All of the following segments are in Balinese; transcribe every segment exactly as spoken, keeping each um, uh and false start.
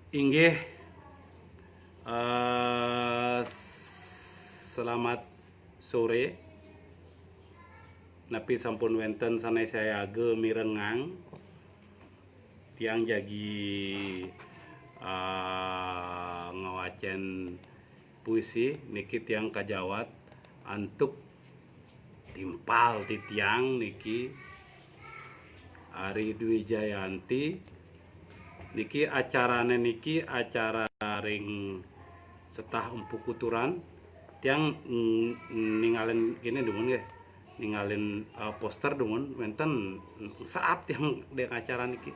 Inggih, eh, selamat sore. Napi sampun wenten sane sayaga mirengang? Tiang jagi, eh, ngawacen puisi niki tiang kajawat antuk timpal titiang niki Ari Dwi Jayanti. Niki acarane niki acara ring Setah Empu Kuturan. Tiang, mm, ningalin kene dumun nggih. Ningalin, eh, poster dumun wenten saap tiang dek acara niki.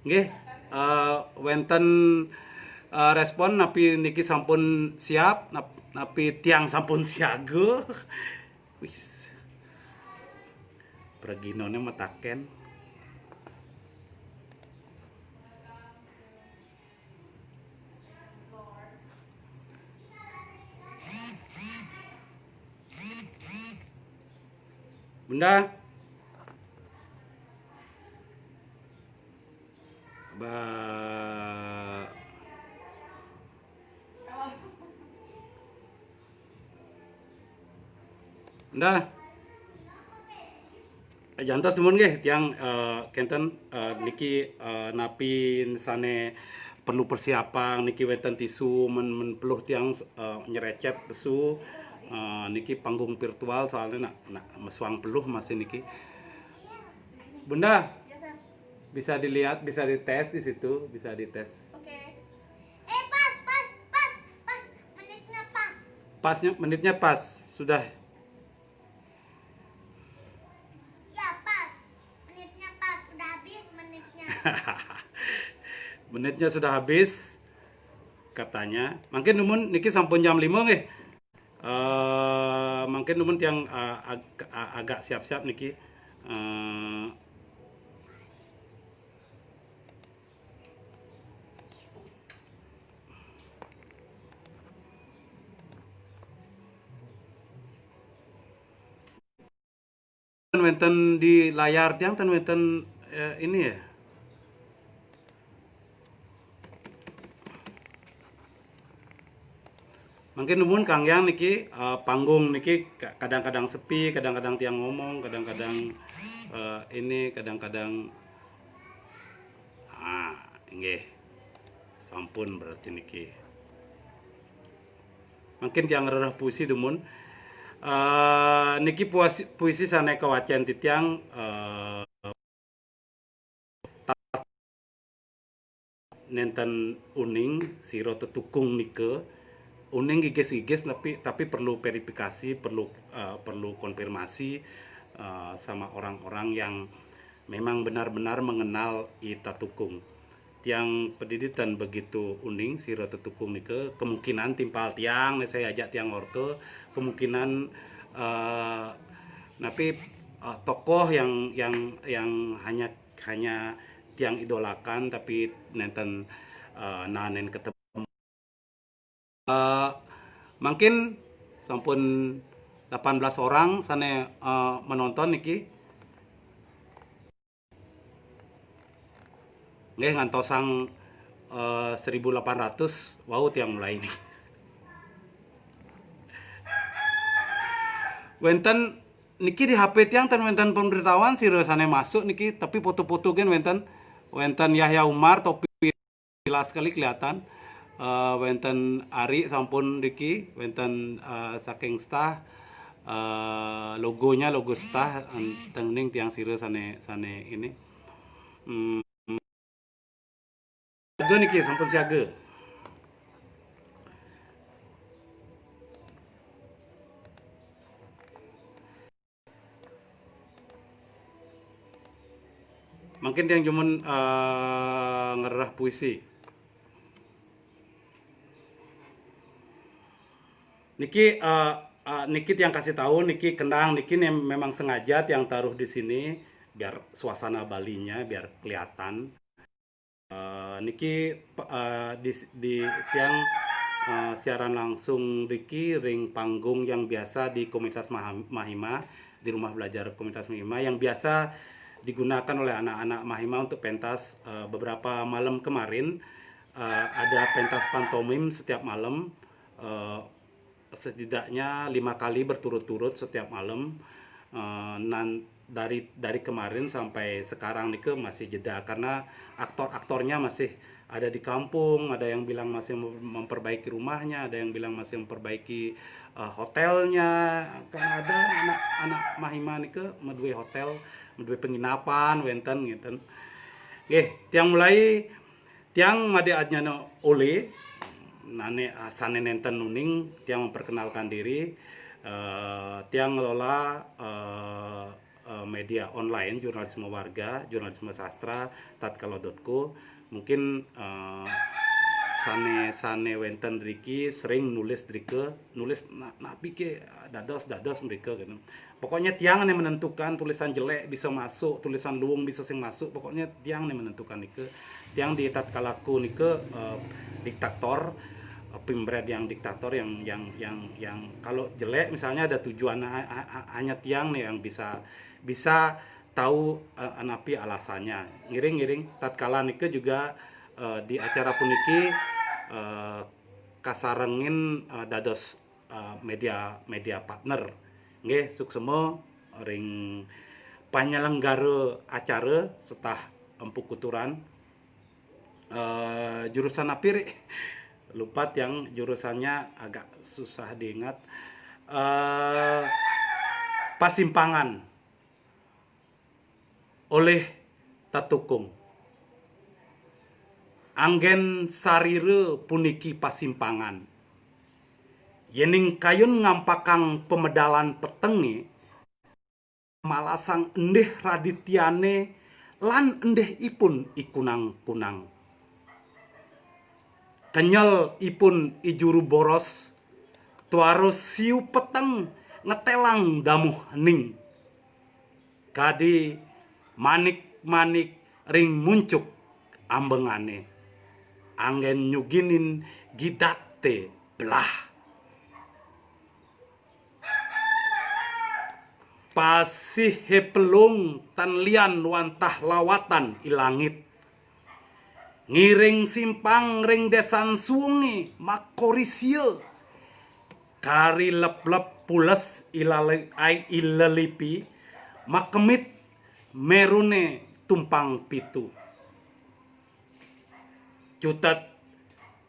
Nggih, eh, wenten, eh, respon napi niki sampun siap, nap-, napi tiang sampun siaga. Wis. Preginone mataken. Bunda. Ba. Dah. Jantos dumun nggih tiang, eh, kenten, eh, niki, eh, napi sane perlu persiapan niki wenten tisu men, men peluh tiang, eh, nyerecet pesu, eh, niki panggung virtual soalnya nak, nak mesuang peluh masih niki. Bunda, bisa dilihat, bisa dites di situ, bisa dites. Oke. Eh, pas, pas, pas, pas. Menitnya pas. Pasnya, menitnya pas. Sudah. Ya, pas. Menitnya pas. Udah habis menitnya. Menitnya sudah habis, katanya. Mungkin dumun niki sampun jam lima nggih. Eh, mungkin dumun tiang, eh, ag-, a-, agak siap-siap niki. Eh, wenten di layar tiang ten wenten, eh, ini ya. Mungkin dumun Kang Yang niki, eh, panggung niki ka-, kadang-kadang sepi, kadang-kadang tiang ngomong, kadang-kadang, eh, ini, kadang-kadang, ah, nggih. Sampun berarti niki. Mungkin tiang ngrereh puisi dumun. Eh, niki puasi-, puisi sane kawacen titiang, eh, nenten uning sira tetukung nika, uning gigis-gigis tapi, tapi perlu verifikasi, perlu, eh, perlu konfirmasi, eh, sama orang-orang yang memang benar-benar mengenal i tetukung. Tiang pediditen begitu uning sira tetukung nika, kemungkinan timpal tiang ne saya ajak tiang orta, kemungkinan, eh, napi, eh, tokoh yang, yang, yang hanya, hanya tiang idolakan tapi nenten, eh, nanen ketemu. Eh, mungkin sampun delapan belas orang sane, eh, menonton niki. Nggih, ngantosang, eh, seribu delapan ratus wau tiang mulai niki. Wenten niki di H P tiang ten wenten pemberitahuan sira sane masuk niki, tapi foto-foto gen wenten, wenten Yahya Umar, topi jelas sekali kelihatan. Eh, wenten Ari sampun niki, wenten, eh, saking Setah, eh, logonya logo Setah, an-, teng ning tiang sira sane, sane ini. Hmm. Siaga niki, sampun siaga. Mungkin tiang jumen, eh, ngrereh puisi. Niki, eh, eh, niki tiang kasih tahu, niki kendang, niki ne-, memang sengaja tiang taruh di sini biar suasana Balinya biar kelihatan. Eh, niki, pe-, eh, di, di tiang, eh, siaran langsung niki ring panggung yang biasa di Komunitas Maha-, Mahima, di rumah belajar Komunitas Mahima yang biasa digunakan oleh anak-anak Mahima untuk pentas. Eh, beberapa malam kemarin, eh, ada pentas pantomim setiap malam, eh, setidaknya lima kali berturut-turut setiap malam. Eh, nan dari dari kemarin sampai sekarang nike masih jeda karena aktor-aktornya masih ada di kampung, ada yang bilang masih mem- memperbaiki rumahnya, ada yang bilang masih memperbaiki eh, hotelnya. Kan ada anak-anak Mahima nike medue hotel, medue penginapan wenten gitu. Nggih, tiang mulai, tiang made ajnana Ole, nane, ah, sane nenten nuning, tiang memperkenalkan diri. Eh, tiang ngelola eh, eh, media online, jurnalisme warga, jurnalisme sastra, tatkala dot co. Mungkin eh, sane-sane wenten driki sering nulis drike, nulis na- napi ke dados-dados mereka gitu. Pokoknya tiang yang menentukan tulisan jelek bisa masuk, tulisan luung bisa sing masuk. Pokoknya tiang yang menentukan nike. Tiang di tatkalaku nike eh, diktator, eh, pimbret yang diktator yang yang yang yang kalau jelek misalnya ada tujuan ha- ha- ha- hanya tiang nih yang bisa bisa tahu eh, anapi alasannya. Ngiring-ngiring tatkala nike juga eh, di acara puniki eh, kasarengin eh, dados eh, media media partner. Nggih, suksema ring panyelenggara acara setah Empu Kuturan. Eh, jurusan apa, Rik? Lupa tiang jurusannya, agak susah diingat. Eh, Pasimpangan oleh Tatukung. Anggen sarira puniki pasimpangan. Yening kayun ngampakang pemedalan petenge, malasang endih radityane lan endih ipun ikunang-kunang. Kenyel ipun ijuru boros, tuara siu peteng ngetelang damuh ning. Kadi manik-manik ring muncuk ambengane, anggen nyuginin gidate belah. Pasihe pelung tan lian wantah lawatan i langit. Ngiring simpang ring desan sunge makorisia. Kari leplep pules ilale- ai ilelipi, makemit merune tumpang pitu. Cutet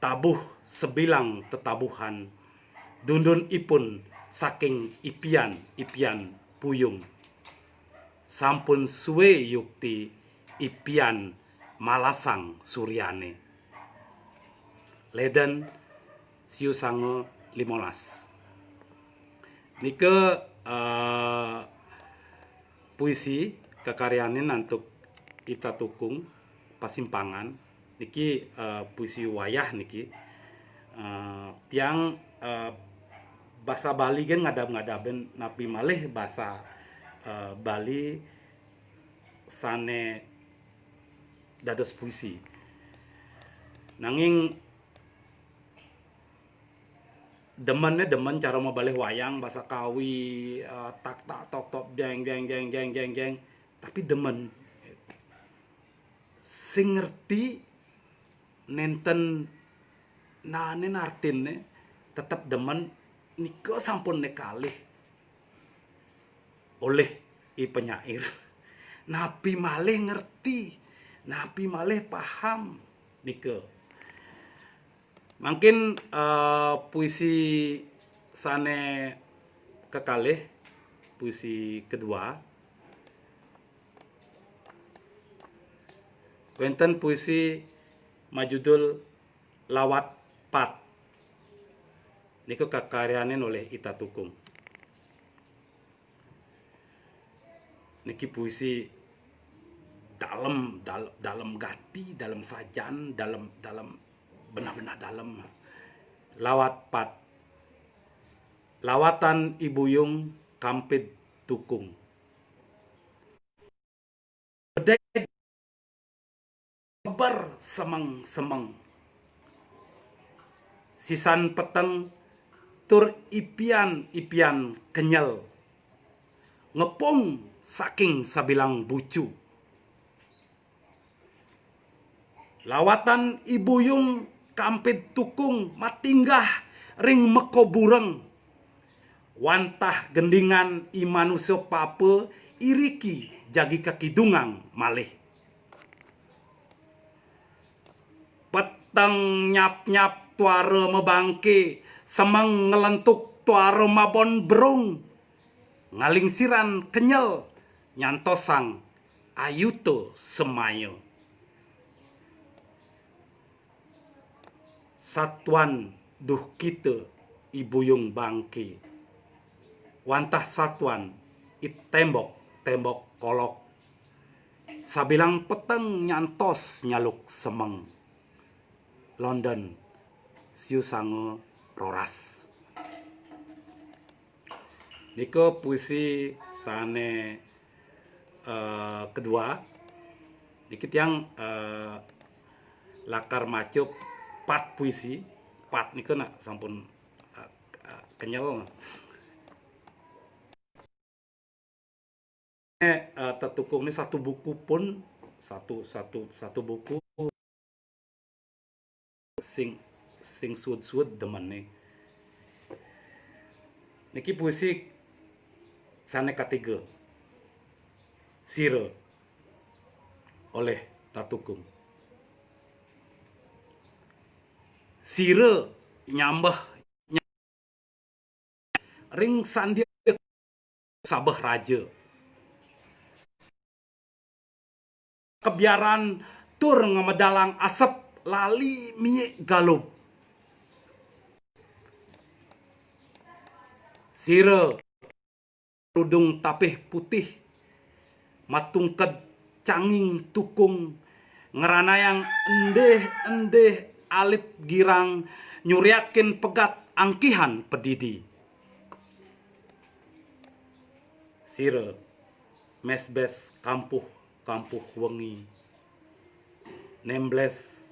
tabuh sebilang tetabuhan, dundun ipun saking ipian-ipian puyung. Sampun suwe yukti ipian malasang suryane. Leden siu sanga limolas. Nika eh, puisi kakaryanin antuk Ita Tukung, Pasimpangan. Niki eh, puisi wayah niki. Eh, tiang eh, basa Bali gen ngadab-ngadabin napi malih basa eh, Bali sane dados puisi. Nanging demen demen cara mabalih wayang basa Kawi, eh, tak tak tok tok jeng jeng jeng jeng jeng jeng, tapi demen. Sing ngerti nenten nane nartinne tetep demen. Nika sampun ne kalih oleh i penyair. Napi malih ngerti, napi malih paham nika. Mangkin eh, puisi sane kekalih, puisi kedua, wenten puisi majudul Lawat Pat. Niku kakaryanin oleh Ita Tukung. Niki puisi dalem, dal- dalem gati, dalem sajan, dalem dalem benah-benah dalem. Lawat Pat. Lawatan Ibuyung Kampid Tukung. Bedeg ber semeng-semeng. Sisan peteng tur ipian-ipian kenyel. Ngepung saking sabilang bucu. Lawatan I Buyung Kampid Tukung matinggah ring makobureng. Wantah gendingan I Manusa Papa iriki jagi kakidungang malih. Peteng nyap-nyap tuara mabangké, semeng nglentuk tuara mabon berung, ngalingsiran kenyel nyantosang ayuta semaya. Satuan duhkita I Buyung Bangké. Wantah satuan I Tembok-tembok kolok. Sabilang peteng nyantos nyaluk semeng. London, siu sanga roras. Nika puisi sané, eh, kedua. Niki tiang, eh, lakar maca pat puisi. Pat nika nak sampun, eh, eh, kenyel. Eh, eh, Tetukung ni satu buku pun, satu, satu, satu buku sing, sing suud-suud demen ni. Niki puisi sané katiga. Sira oleh Tetukung. Sira nyambeh ring sandia sabeh raja. Kebiaran tur ngamedalang asep lali miik galub. Sira rudung tapih putih, matungked canging tukung, ngranayang endih-endih alit girang, nyuriakin pegat angkihan pedidi. Sira mesbes kampuh-kampuh wengi, nembles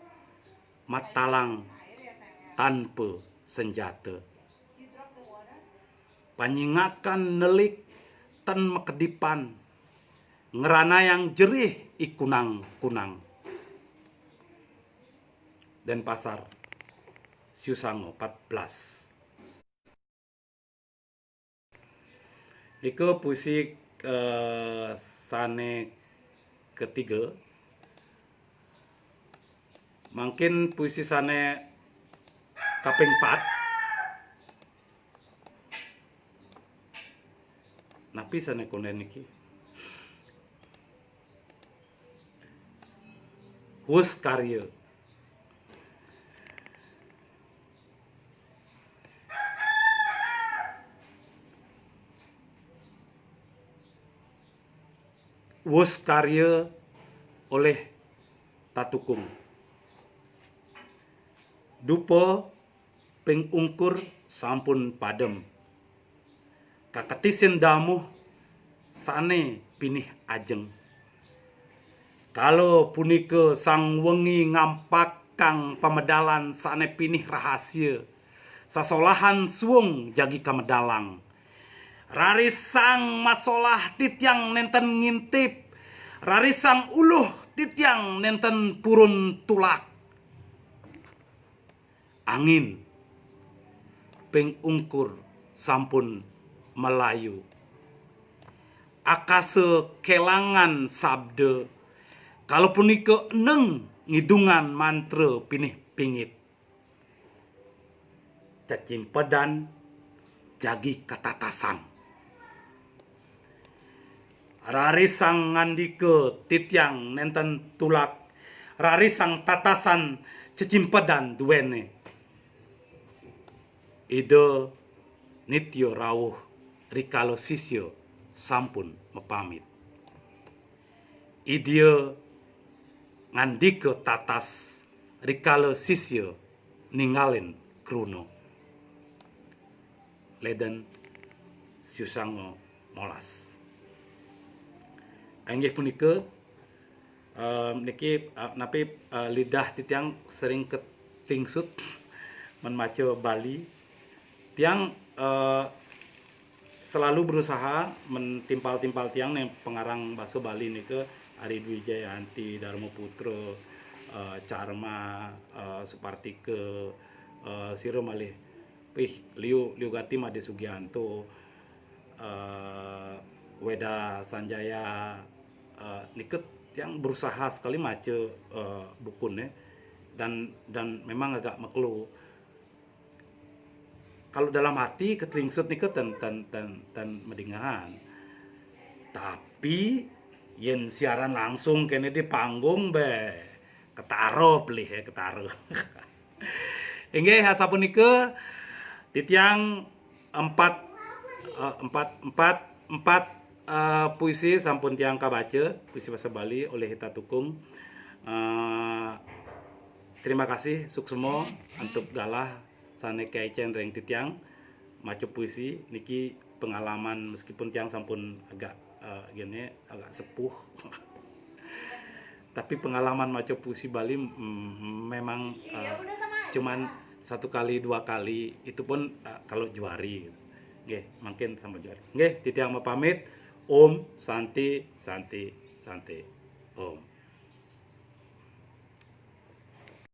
matalang tanpa senjata. Panyingakan nelik ten makedipan, ngranayang jerih i kunang-kunang. Denpasar, siu sanga pat belas. Nika puisi, eh, sané ketiga. Mangkin puisi sané kaping pat. Napi sané konden niki? Wus karya. Wus karya oleh Tetukung. Dupa ping ungkur sampun padem. Kaketisin damuh sané pinih ajeng. Kala punika sang wengi ngampakang pamedalan sané pinih rahasia. Sasolahan suung jagi kamedalang. Rarisang masolah titiang nénten ngintip. Rarisang uluh titiang nénten purun tulak. Angin ping ungkur sampun malayu. Akasa kélangan sabda, kala punika eneng ngidungan mantra pinih pingit. Cecimpedan jagi katatasan. Rarisang ngandika titiang nénten tulak, rarisang tatasan cecimpedan duéné. Ida nitya rawuh rikala sisya sampun mapamit. Ida ngandika tatas rikala sisya ninggalin kruna. Leden siu sanga molas. Inggih punika, eh, niki, eh, napi, eh, lidah titiang sering katingsut men maca Bali. Tiang, eh, selalu berusaha mentimpal-timpal tiang nih pengarang basa Bali nih ke Ari Dwi Jayanti, Dharma Putra, eh, Carma, eh, Supartika, eh, sira malih, ih, Liu Liu Gati Made Sugianto, eh, Weda Sanjaya, eh, nika tiang berusaha sekali maca eh, bukunya dan dan memang agak mekelu. Kalau dalam hati ketelingsut nika ten ten ten ten medingehan. Tapi yen siaran langsung kene di panggung be ketara pelih ya ketara. Inggih asapunika titiang empat eh, empat empat empat eh, puisi sampun tiang kabaca, puisi basa Bali oleh Hita Tukung. Eh, terima kasih suksma antuk galah sane kaicen ring titiang maca puisi niki pengalaman meskipun tiang sampun agak eh, gini agak sepuh tapi pengalaman maca puisi Bali mm, memang eh, cuman satu kali dua kali itu pun eh, kalau juari gitu. Nggih, mungkin sama juari. Nggih, titiang mapamit. Om Santi Santi Santi. Om.